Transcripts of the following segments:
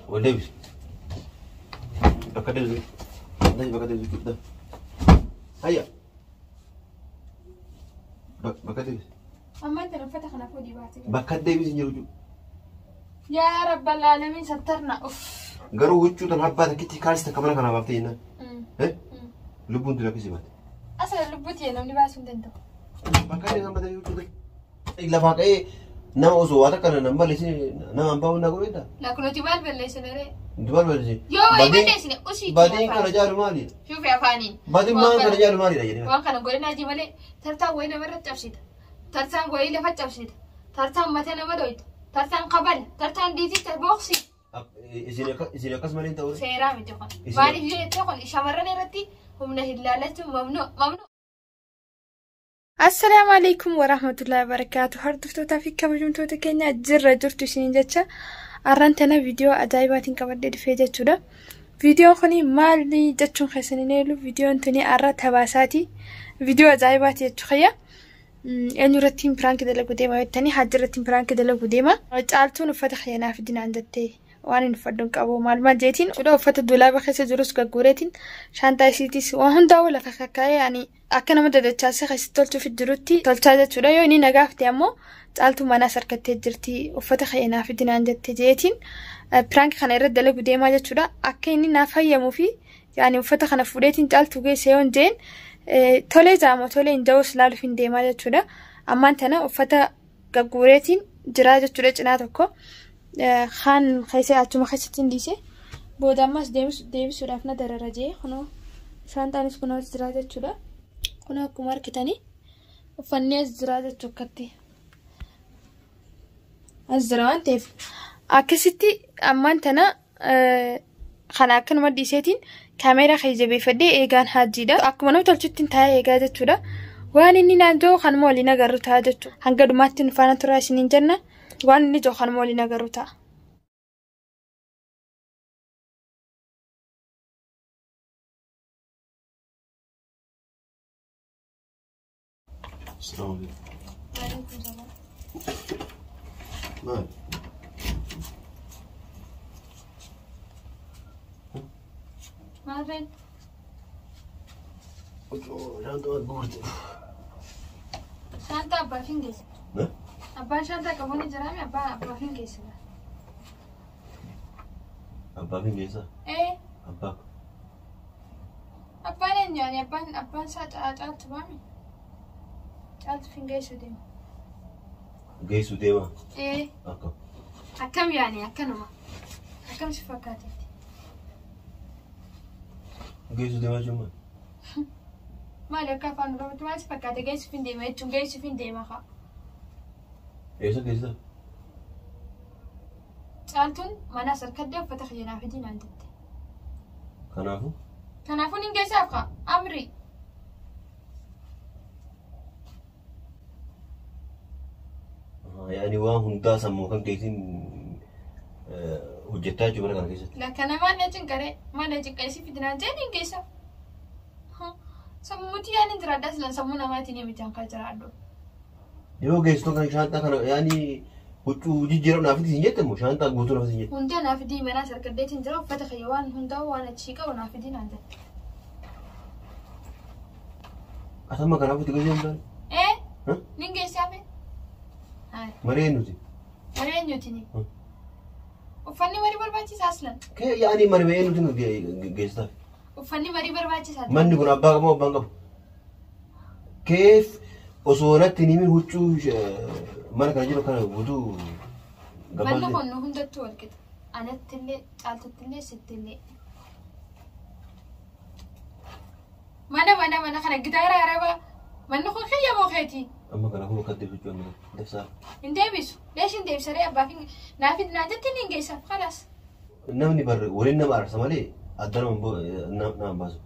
Ol deebisi. Bakka deebisi. Dahi bakka deebisi. Dahi. Hayya. Bakka deebisi. Ammaan tana uffata kana fuudhii baate. Bakka deebisi hin jiru jechuudha. Yaa Rabbal Aalamiin sattarna uff. Garuu huccuu tan abbaa takkitti kaalsi takka mana kanaa baaftee jennaan. Lubbuun tun akkasii baate. Asala lubbuu tiyya namni baasuu hin danda'u. Bakka deebisan batanii huccuu ta'e. Lafaa ka'ee nama osoo waa takka nan balleessine nama abbaa hundaa godheedha. Lakunooti maal balleessine ree? Nuti maal balleessine? Yoo wayii balleessine usii Badiin kana caalu maali? Shuufi afaaniin. Badiin maal kana caalu maalidha jedhee. Waan kana godhinaa ji malee tartaan wayii namarratti cabsita. Tartaan wayii lafa cabsita. Tartaan mataa nama dhoyta. Tartaan kabala. Tartaan diiticha booksi. Isin akkas malee hin ta'u. Seeraa miti kun. Maaliif yoo jettee kun shamarran irratti humna hin laallachuun mamnu mamnu. Assalaamu alaikum warahmatullahi wabarakaatu. Hordoftootaa fi kabajamtoota keenya jirra jirtu isiniin jecha arran tana viidiyoo ajaa'ibaatiin qabadhee dhufee jechuudha. Viidiyoon kun maali jechuun keessan hin eelu. Viidiyoon tuni arra tabaasaati. Viidiyoo ajaa'ibaati jechuu kiyya. Eenyu irratti piraanki dalagu deema jettanii hajji irratti piraanki dalagu deema. Caaltuun uffata kiyya naaf dinaan jettee waan hin uffadhu hin qabu maal maal jeetiin jechuudha. Uffata duulaaba keessa jirus gagguureetiin shaantaa isiitis waan hundaa'u lafa kakkaa'ee ani akka nama dadachaasee keessatti tolchuuf jirutti tolchaa jechuudha. Yoo inni nagaafte ammoo caaltuu manaas harkattee jirti uffata kiyya naaf dinaan jette jeetiin piraanki kana irra dalagu deemaa jechuudha. Akka inni naaf hayyamuu fi yaani uffata kana fuudheetiin caaltuu geesse yoon jeen tolee jaamoo tolee hin ja'us laaluuf hin deemaa jechuudha. Ammaan tana uffata gagguureetiin jiraa jechuudha cinaa tokko. Kaan keessa achuma keessatti hin dhiise. Booda ammas deebisuudhaaf na darara jee kunoo shaantaanis kunoo as jiraa jechuudha. Kunoo akkuma argitanii uffanni as jiraa jechuu akkatti. As jira waan ta'eef akkasitti ammaan tana kana akkanuma dhiiseetiin kaameeraa kee jabeeffadhee eegaan haajjiidha. Akkuma nama tolchutti hin taa'ee eegaa jechuudha. Waan inni naan jiru kanuma waliin agarru ta'a jechuudha. Hanga dhumaatti nu faana turaa isiniin jenna. Waan inni jiru kanuma waliin agarru ta'a. Assalamu alaikum. Maal? Maal reen? Huccuu shaantaa guurte. Shaantaa abbaaf hin geesse. Abbaan shaantaa qabu ni jiraame abbaan abbaaf hin geesse. Abbaaf hin geessaa? Ee. Abbaa. Abbaan eenyu ani abbaan abbaan isaa caaltu baami. Caaltu hin geessu deema. Geessu deema? Ee. Akkam? Akkam yaani akkanuma. Akkam si fakkaatetti? Geessu deemaa jechuun maali? Maali akka afaan Oromootti maal si fakkaate geessuuf hin deema jechuun geessuuf hin deema kaa. Eessa geessita? Caaltuun manaas harkaddee uffata kiyya naa fidii naan jette. Kanaafuu? Kanaafuu nin geessaaf kaa amri. Yaani waan hundaa sammuu kan keetiin hojjettaa jechuudha mana kana keessatti. Lakka namaan na cinqaree mana cinqa isii fidinaan jee nin geessaaf. Sammuutii yaani jiraadhaa silan sammuu namaatiin miti kan jiraadhu. Yoo geessitu kan shaantaa kana yaani huccuu jijjiiramu naaf hin jette moo shaantaa guutuu naaf hin jette? Hunda naaf fidii manaas harkaddeetiin jira uffata kiyya waan hundaa waan achii qabu naaf fidii naan jette. Asamma kanaaf itti geessuu hin taane? Ee nin geessaafe. Marii eenyuti? Marii eenyuti ni? Uffanni marii barbaachisaa aslan? Kee yaani marii eenyuti geessitaaf? Uffanni marii barbaachisaa. Manni kun abbaa qabu abbaan qabu. Keef osoo natti hin himin huccuu mana kana jiru kana guutuu gabaasee. Manni kun nu hundattuu wal qixa. Anattillee, caaltuttillee, sittillee. Mana mana mana kana gitaara arabaa. Manni kun kiyya moo keeti? Amma kanaafuu bakka deebisu amma dabsaa. Hin deebisu. Leesh hin deebisaree abbaa fi naaf naan jetti hin geessaaf kalaas. Namni barre waliin nama ararsa malee adda nama hin baasu.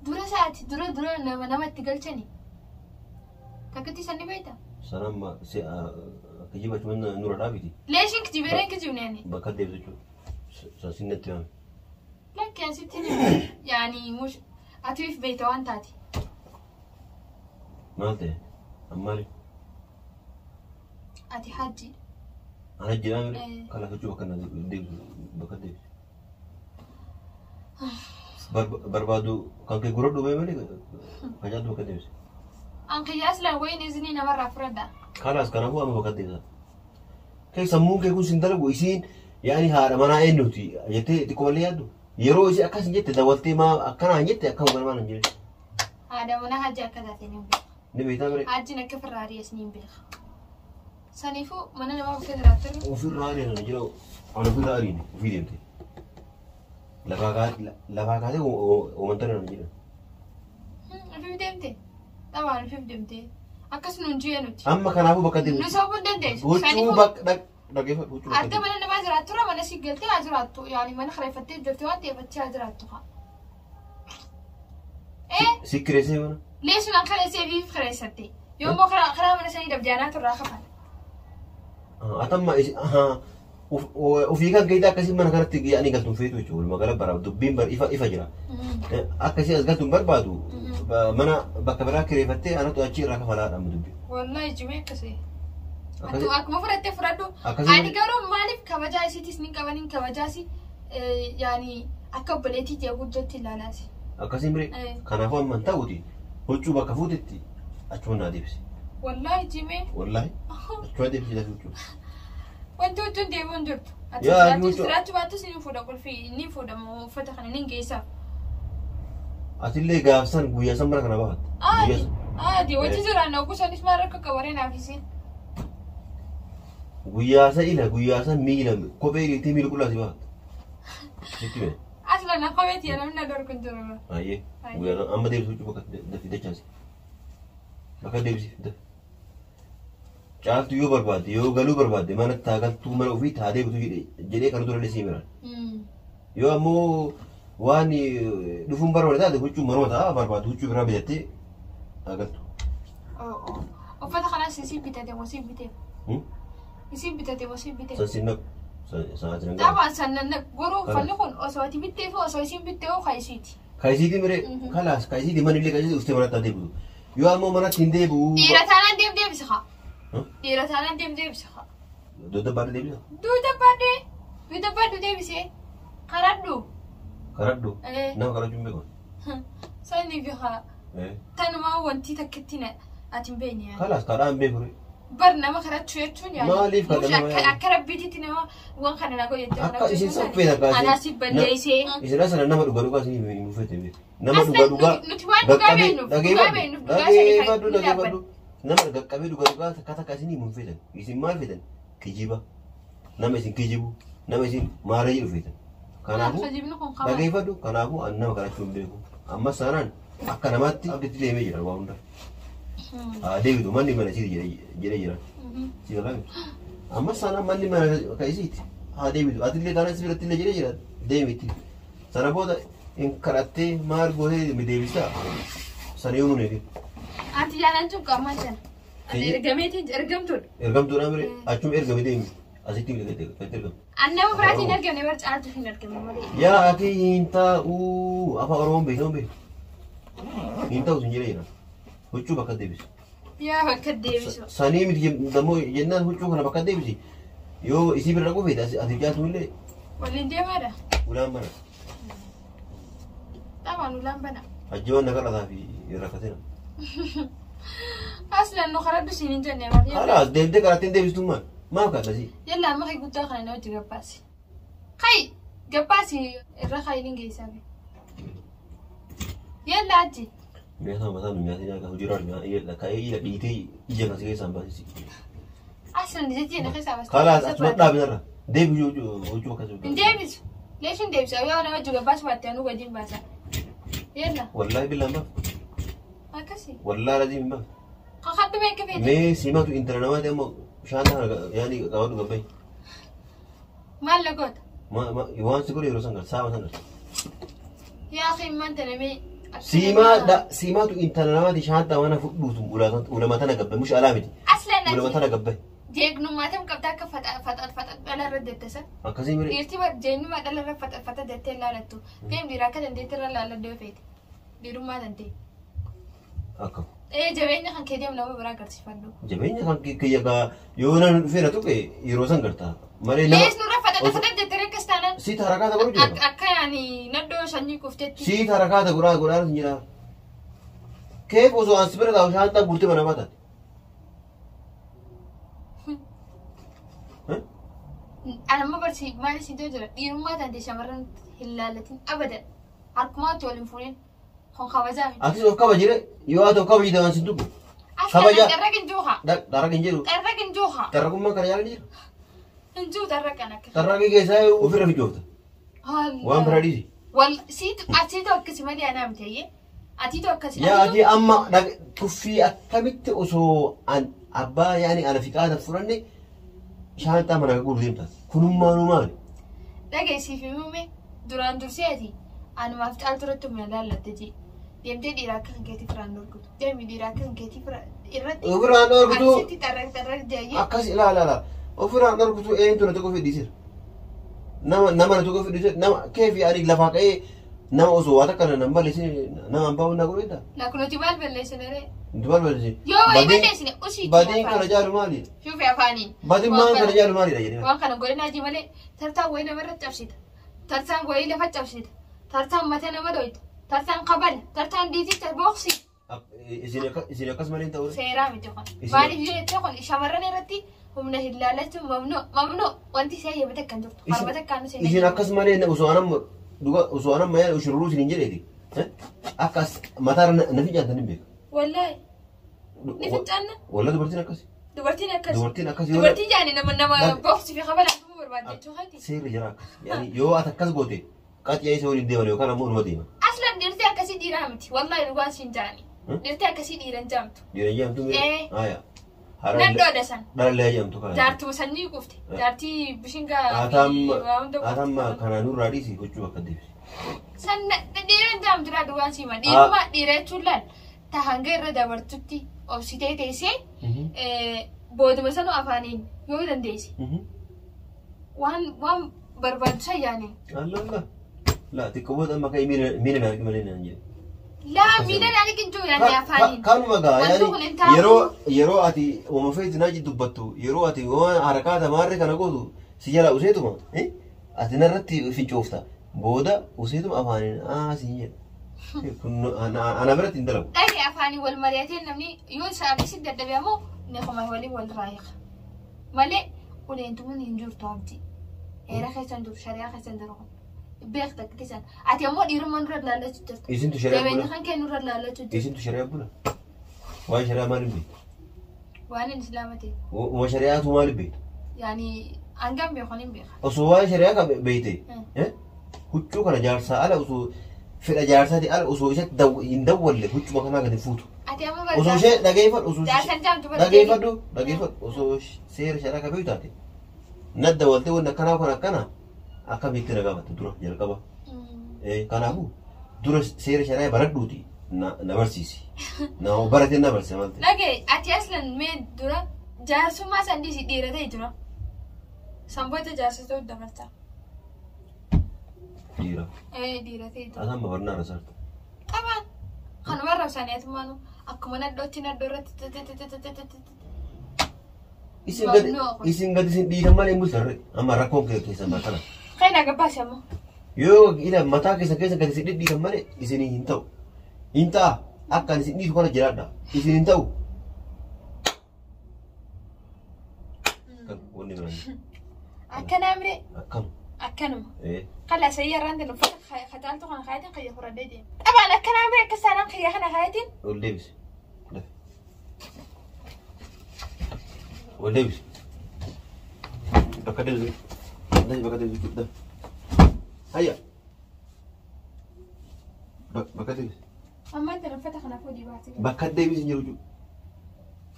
Dura sa'aati dura dura nama namatti galchani. Takkitti sanni beekta? Sana amma kijiba jechuun nurra dhaabiti. Leesh hin kijibee hin kijibne ani. Bakka deebisu jechuudha. San natti himame. Lakki an sitti hin yaani mush ati if beekta waan taate. Maal ta'e? Ammaali? Ati hajjiidha. Ana jedhaa mire Eh. kalaas huccuu bakka deebisu bakka deebisu. Barbaadu kan kee gurra dhumee malee kan caaltu bakka deebise. An kiyya aslan wayin izinii namarraa fudhadha. Kalaas kanaafuu amma bakka deebisa. Kee sammuun kee kun sin dalagu isiin yaani haadha manaa eenyuti jettee xiqqoo malee yaaddu. Yeroo isii akkas hin jette dawwaltee maa akkanaa hin jette akkama ganamaan hin jette. Haadha manaa hajji akka taate ni beeka. Ni beektaa mire. Hajjiin akka firraa ari'es ni beeka. Saniifuu mana namaa bukkee jiraattu Ofirraa ari'an jira an ofirraa ari'ine ofii deemte. Lafaa kaatee oomantan hin jedhan. ofiif deemte. Xabaan ofiif deemte. Akkas nuun jiyee nuti. Amma kanaafuu bakka Nu deemte. sobuu hin dandeessu. Huccuu Saniifuu bakka dhaggeeffadhu huccuu bakka adda deemte. mana namaa jiraatturra mana si galtee haa jiraattu. Yaani mana kireeffattee jirti waan ta'eef achi haa jiraattu haa. Eh Si kireessee mana. leessuun an kireessee fi kireessatte. Yommuu karaa mana sanii dabjaanaa turraa kafala. Atamma ofii kan keetii akkasii mana kanatti yaa'anii galtuun feetu jechuudha. Walumaa gala bara dubbiin bara ifa ifa jira. Akkasii as galtuun barbaadu mana bakka biraa kireeffattee anatu achi irraa kafalaadha amma dubbi. Wallahi jimee akkasii. Akkasii Akkuma fudhattee fudhadhu. Akkasii Ani garuu maaliif kabajaa isiitis ni qaban kabajaasi yaani akka obboleettii jee guddootti ilaalaasi. Akkasii mire kanaafuu amma hin ta'uti huccuu bakka fuutetti achuma naa deebisi. Wallahi jimee Wallahi achuma deebisi lafi huccuu. Wanti huccuun deemuu hin jirtu. Ati Yaa, jiraachus huccuu- jiraachuu baattus ni fuudha qulfii ni fuudha uffata kana ni geessaaf. Atillee gaafsan guyyaa san mana kana baafatte. Aadi Guyyaa san. aadi wajji jiraan oggusanis maal akka qabaree naaf isiin. Guyyaa san ila guyyaa san miila kophee dhiirtee miila qullaa si baafatte. Sitti mee? Asla na kopheeti yaa namni na dhorku hin jiru. Ayyee guyyaa san amma deebisi huccuu bakka dafi dachaasi. Bakka deebisi dafi. Caaltu yoo barbaadde yoo galuu barbaadde mana taa galtuu mana ofii taa deebitu jedhee kan dura sii miran. Yoo ammoo waan dhufuun barbaade taate huccuu manuma ta'a barbaaddu huccuu biraa bitattee haa galtu. Uffata kanas isiin bitate moo isiin bitee? Isiin bitate moo isiin bitee? San siin naqu. San ati nan galu. Xabaan san nan garuu uffanni kun osoo ati bittee fi osoo isiin bittee hoo kan isiiti. Ka isiiti mire kalaas ka isiiti manillee ka isiiti uftee manatti haa deebitu. Yoo ammoo manatti hin deebi'u. Dhiira taanaan deem deebisa haa. Dhiira taanaan deem deebisa haa. Dodda baadhee deebisa. Duuta baadhee duuta baadhu deebisee karadhu. Karadhu. Nama kadhachuu hin beeku. Sani fi haa. Tanumaa wanti takkitti ati hin beekne yaani. Kalaas kadhaa hin beeku. Bar nama kadhachuu jechuun yaani. Maaliif kadha Mush nama akka yaani? akka rabbiititti nama waan kana na godhe jettee Akka kadhachuu isin jechuun saffee takkaa Anaa si balleessee. Isin asana nama dhuga dhugaa isin hin mufete beeku. Nama Asla dhuga dhugaa. nuti waan dhugaa beeknuuf dhugaa beeknuuf dhugaa sanii kan Dhageeffadhu ni dhaabbanna. dhageeffadhu. Nama qaqqabee dhuga dhugaa takka takka isin hin feetan. Isin maal feetan? Kijiba. Nama isin kijibu. Nama isin maara jedhu feetan. Kanaafuu Kijibni kun qaba. dhageeffadhu kanaafuu ani nama kadhachuu hin beeku. Amma saanaan akka namaatti abditti deemee jira waa hunda. Haa deebitu manni mana isiiti jedhee jira. Si galaa Amma saanaan manni mana ka isiiti. Haa deebitu atillee taanaan si biratti illee jedhee jira deemiti. Sana booda hin kadhattee maal gootee mi deebistaa? Sana yoo nun eegin. Ati jaalan tun qaamaan sana. Ati ergameetiin ergamtuudha. Ergamtuudhaan bire achuma ergame deemi. Asitti gadi ergamu. An nama biraatiin hin argamne bara caaltuuf hin argamne malee. Yaa ati hin taa'uu afaan Oromoon beektu hin beektu. Hin ta'u sin jedhee jira. Huccuu bakka deebisi. Yaa bakka deebisu. Sanii miti dammoo jennaan huccuu kana bakka deebisi. Yoo isii bira dhaquu feete ati caaltu illee Waliin deemaadha. ulaan bana. Xabaan ulaan bana. Ajjawaan na kadhataa fi hin rakkatina. Aslan nu karadhu siin hin jenne malee. Kalaas deemtee karaa ittiin deebistu maal? Maal kaadhasi? Yalla amma kee guddaa kana na wajji gabbaasi. Kai gabbaasi irra kayi ni geessaa. Yalla achi. Meeshaa mataa nu nyaatee nyaata hojii irraa ka'ee ila dhiitee ija kan si keessaan baasisi. Aslan jechi na keessaa baasi. Kalaas achuma dhaabinarra deebi hojii bakka Hin deebisu. Leesh hin deebisu. Yoo na wajji gabbaasi baatte anuu gadi hin baasa. Yalla Wallaahi billaan baaf. akkasi. Wallaahi laziim hin baaf. Kakadhu meeqa feete? Mee simatu intala namaati amma bishaan kana yaani qabadhu gabbayi. Maal lagoota? Waan si godhe yeroo san galta saama san galta. Yaa akhi manta namee. Siimaatu intala namaati shaantaa mana fudhuutu ulama tana gabbayi mush alaa miti. Aslan Ulama ati tana gabbayi. jeeqnummaa qabda akka faxa faxa faxa dhala irra dettasa. Akkasii mire Dhiirti jeeqnummaa dhala irra faxa faxa dettee laalattu. Deem dhiira akka dandeetti irra laaladhu yoo feete. Dhiirummaa dandee. akkam. Jabeenya kan kee deemu nama biraa agarsiifadhu. Jabeenya kan kiyya gaa yoo nan dhufee na tuqe yeroo san garta. Malee nama Lees nurra fadhata fadhata jettee akkas taanaan. Siit harakaata godhu jira. Akka yaani naddoo sanyii kuftetti. Siit harakaata godhaa godhaa hin jira. Keef osoo an si bira taa'u shaantaa guurtee mana baataati. Anamma barsi maal isin ta'u jira dhiirummaa taate shamarran hin laallatin abadan harkumaatti wal hin fuudhin kun kabajaa miti. Atis of kabajire yoo ati of kabajite waan sin tuqu. As Kabaja. kana xarraq hin juuqa. Xarraqa hin jedhu. Xarraq hin juuqa. Xarraqummaan kana yaala jira. Hin jiru xarraqan akka. Xarraqii keessaa ofirra ficoofta. Waan biraa dhiisi. Wal siitu atiitu akkasi malee anaa miti ayyee. Atiitu akkasi. Yaa ati amma tuffii akkamitti osoo an abbaa yaani ana fiqaata fudhanne shaanxaa mana guutuu deemtaati. Kunummaanuu maali? Dhageessiif himume duraan dursee ati anumaaf caaltu irratti humna laallatte jee. Deemtee dhiira akka kan keetii firaan dorgotu. Deemi dhiira akka kan keetii irratti. Ofirraan dhorkutu Asitti xarraq xarraq jeeyyee. akkas ilaala ilaala. Ofirraan dhorkutu eenyutu na tokko fidhiisira. Nama na tokko fidhiisira nama keefi ani lafaa ka'ee nama osoo waa takka nan balleessin nama abbaa hundaa godheedha. Lakunuti maal balleessine ree? Nuti maal balleessin? Yoo wayii balleessine usii Badiin kana jaalu maali? Shuufi afaaniin. Badiin maal kana jaalu maalidha jedhee. Waan kana godina ajii malee tartaan wayii namarratti cabsita. Tartaan wayii lafa cabsita. Tartaan mataa nama dhoyta. Tartaan kabala. Tartaan dhiiticha booksi. Isin akkas malee hin ta'u. Seeraa miti kun. Maaliif yoo jettee kun shamarran irratti humna hin laallachuun mamnuu mamnuu wanti ishee eeyyamate kan jirtu. Harmata kan ishee. Isin akkas malee osoo anam dhuga osoo anam mayaan ushururuu isin hin jedheeti. Akkas mataarra na fincaantan hin beeku. Wallaahi. Ni fincaanna. Wallaahi dubartiin akkas. Dubartiin akkas. Dubartiin akkas yoo. Dubartiin yaani nama nama booksi fi kabala akkuma barbaadde jechuudha. Seerri jira akkas. Yaani yoo ati akkas goote qaxiyaa isa waliin deeman yookaan ammoo numa deeman. Aslan dhirti akkasii dhiiraa miti. Wallaahi dhugaan siin jaani. Dhirti akkasii dhiira hin jaamtu. Dhiira jaamtu Ee. Aya. Nadhoodha san. Dhala jaamtu kana. Jaartuma sanyii qufte. Jaartii bishingaa Atamma kana nurraa dhiisi gochuu akka deebisi. San dhiira hin jaamtu laa dhugaan siima. Dhiirummaa dhiira jechuun laal ta hanga irra dabartutti obsitee teessee booduma sanuu afaaniin yoo dandeesse waan barbaadu san yaani. Allah Allah. La xiqqoo booda amma ka'ee miila na argi malee naan jedhe. Laa miila na argi hin jiru yaani afaaniin. Kanuma gaa Wanti kun hin taatu. yeroo ati uuma feeti naa dubbattu yeroo ati waan harakaata maarree kana gootu si jala useetuma ati narratti fincoofta booda useetuma afaaniin aa siin jedha. Kun ana biratti hin dalagu. Dhagee afaaniin wal mari'atee namni yoo isa si dadhabe ammoo ni kuma waliin wal raayiqa. Malee uleentumuun hin jirtu abdii. Heera keessa hin jiru shari'aa keessa hin jiru kun. Beekta akkasiin. Ati ammoo dhiirummaa nurra laallachuu jirta. Isintu shari'aa Jabeenya bula. kan kee nurra laallachuu jirta. Isintu shari'aa bula. Waan shari'aa maaliin beektu? Waan inni islaama ta'e. Uma shari'aatu maaliin beektu? Yaani hangam beekan hin beeka. Osoo waan shari'aa kan beekte huccuu kana jaarsaa ala osoo fedha jaarsaati ala osoo isatti hin dawwalle huccuma kanaa gadi fuutu. Ati amma Osoo ishee dhageeffadhu osoo Jaarsan jaamtu bara dhageeffadhu dhageeffadhu osoo seera shari'aa kan beektu taate nadda waltee wanni akkanaa kun akkana akkamitti na gaafatte dura jalqaba. Kanaafuu dura seera shari'aa baradhuuti na barsiisi. Na baratee na barsiisa maal ta'e. Dhagee ati aslan mee dura jaarsummaa san dhiisi dhiira ta'e dura. Sanboota jaarsota dabarta. Dhiira. Dhiira ta'e dura. Ataan babarnaa irra saarta. Qabaan kanuma irra isaanii akkuma nadhootti nadhoo irratti. Isin gadi isin dhiitan malee hin bultarre amma rakkoon keessan kana. Kan gabbaase ammoo. Yoo ila mataa keessa keessa gadi isin dhidhiitan malee isin hin ta'u. Hin ta'a akka isin dhiitu kana jiraadha. Isin hin ta'u. Wanni biraan. Akkanaa miree. Akkam. Akkanuma. Kala sayii irraan tan uffata kataaltu kana kaayatiin kiyya fudhadhee deema. Qabaan akkanaa miree akka saanaan kiyya kana kaayatiin. Ol deebisi. Ol deebisi. Bakka deebisi. Bakka deebisi. Hayya. Bakka deebisi. Ammaan tan uffata kana fuudhii baatee. Bakka deebisi hin jiru.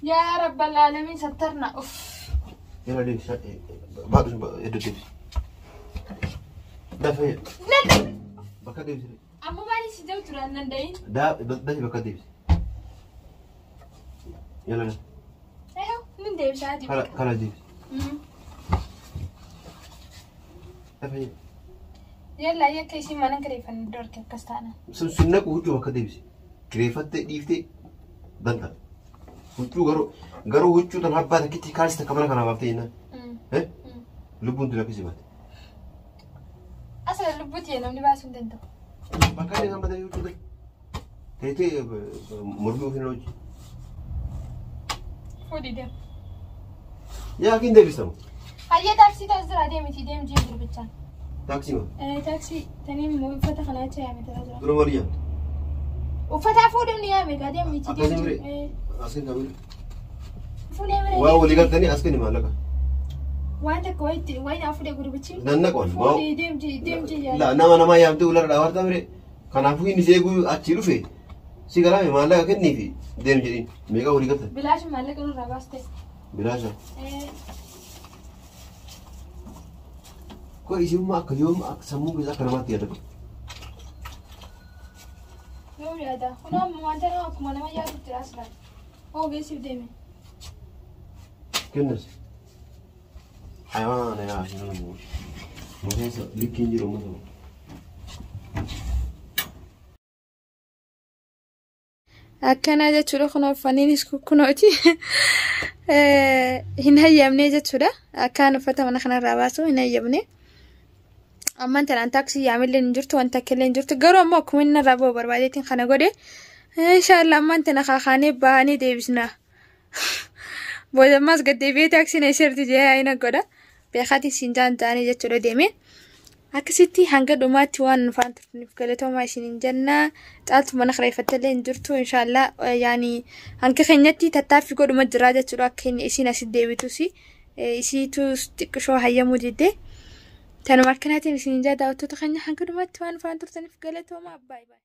Yaa rabbal aalamiin sattarna uff. Yala deebisi. Baadhu iddoo deebisi. Dafa bakka deebisi. Amma maaliif si jiru turaan danda'in? Dafi bakka deebisi. Yala dafi. Nin deebisaa deebisa. Kala deebisi. Dafa Yalla yakka isin mana kireeffanne dorke akkas taana. Sun naqu huccuu bakka deebisi. Kireeffattee dhiiftee Danta. Huccuu garuu huccuu tan abbaa takkitti kaalsi takka mana kanaa baaftee jennaan. Eh? Lubbuun tun akkasii baate. Asala lubbuuti namni baasuu hin danda'u. Bakka inni kan batanii huccuu ta'e. Teetee mormii ofiin hojii. Fuudhii deemu. Yaa kin deebisamu. Hayyee taaksii taas jira deemiti deem jee gurbichaan. Taaksii ma? Taaksii taniin uffata kana acha yaame tasaa jira. Dura maal yaamte? Uffata fuudhuun ni yaame gaa deemiti Akkasii deem miree? jee. Askin kamire? Fuudhee miree. Waa walii galtanii askin maallaqa. Waan takka wayitti wayi naa fuudhee gurbichi. Nannaqoon. Fuudhii deem jee deem jee yaame. La nama nama yaamtee ularra dhaabartaa mire. Kanaafuu inni seeguu achii dhufe si galaame maallaqa kenniifi deem jedhiin. Meeqa walii galtan? Bilaashi maallaqa nurraa baaste. Bilaasha. Ko isinummaa akka yooma akka sammuu keessa akka namaatti yaadatu. Yoo yaada. Kun amma wanta nama akkuma nama yaadu jira asirraa. Hoo geessiif deeme. Kennas. Hayawaana yaa nama. Maqaan likkiin jiru uummata. Akkanaa jechuudha kun uffanneenis kunooti. Hin hayyamne jechuudha. Akkaan uffata mana kanarraa baasu hin hayyamne. Ammaan tanaan taaksii yaamillee hin jirtu wanta akka illee hin jirtu garuu ammoo akkuma inni irraa ba'u barbaadeetiin kana godhe. Inshaallah ammaan tana kaakaanee baanee deebisna. Booda ammaas gad deebi'ee taaksiin eessarti jee ayina godha. Beekaatiin siin jaan jaanii jechuudha deeme. Akkasitti hanga dhumaatti waan nufaan turtaniif galatoomaa isiniin jenna. Caaltu mana kireeffattellee hin jirtu inshaallah yaani hanga keenyatti tattaaffii godhuma jira jechuudha akka inni isiin asitti deebitus isiitu xiqqishoo hayyamuu didde. Tanuma akkanaatiin isiniin jaa daawwattoota keenya hanga dhumaatti waan nufaan turtaniif galatoomaa baay'ee.